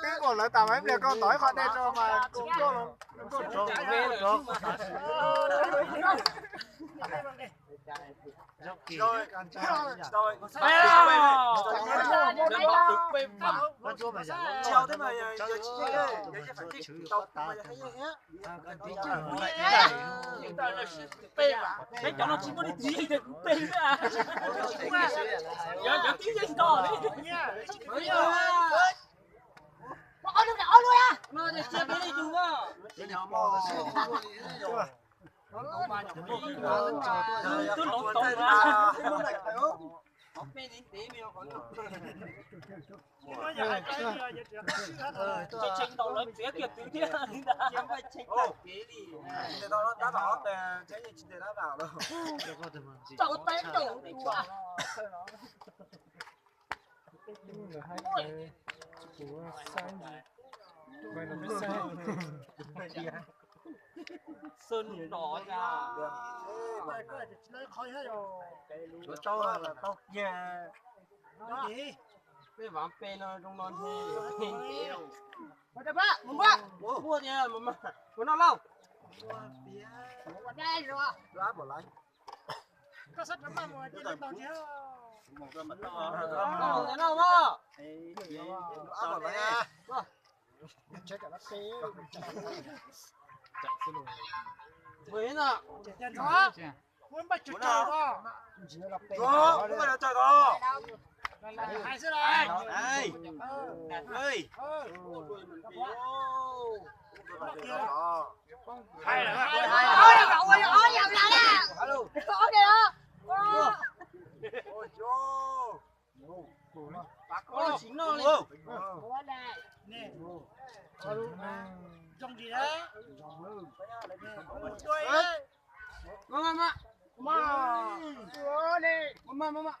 Twb ua lawv tas mas ib pliag koj tov ib qho dej rau mas kuj nkauj. Peb cov no tsis muaj leej twg yeej tias kuv pem na. Yog, yog tib yeej nto li. Ob lub na, ob lub na. No cia peb leej twg na. Twb lov tau na. Qhov peb li ntev me qhov no. Tseem tseem ntaus lawv txiav kiag twv thiab li ntag. Tau tab tom ob tag, tseem tsis ntes tab tom los. Tau tab tom ua. Xwb nrov na. Yuav tau los tau kiag. Peb vav pe no zoo no ntev. Ua tias, mus noj lauj. Koj sab rov maj mus cia li ntaus ntsiag. Noj maj. Mus ib no. Kuv npaj tsawg tsawg os. Hais xwb las. Hais lawm. Ua yam lawm. Ua yam lawm. Ua yam lawm. Ua yam lawm. Maj maj maj. Maj maj maj.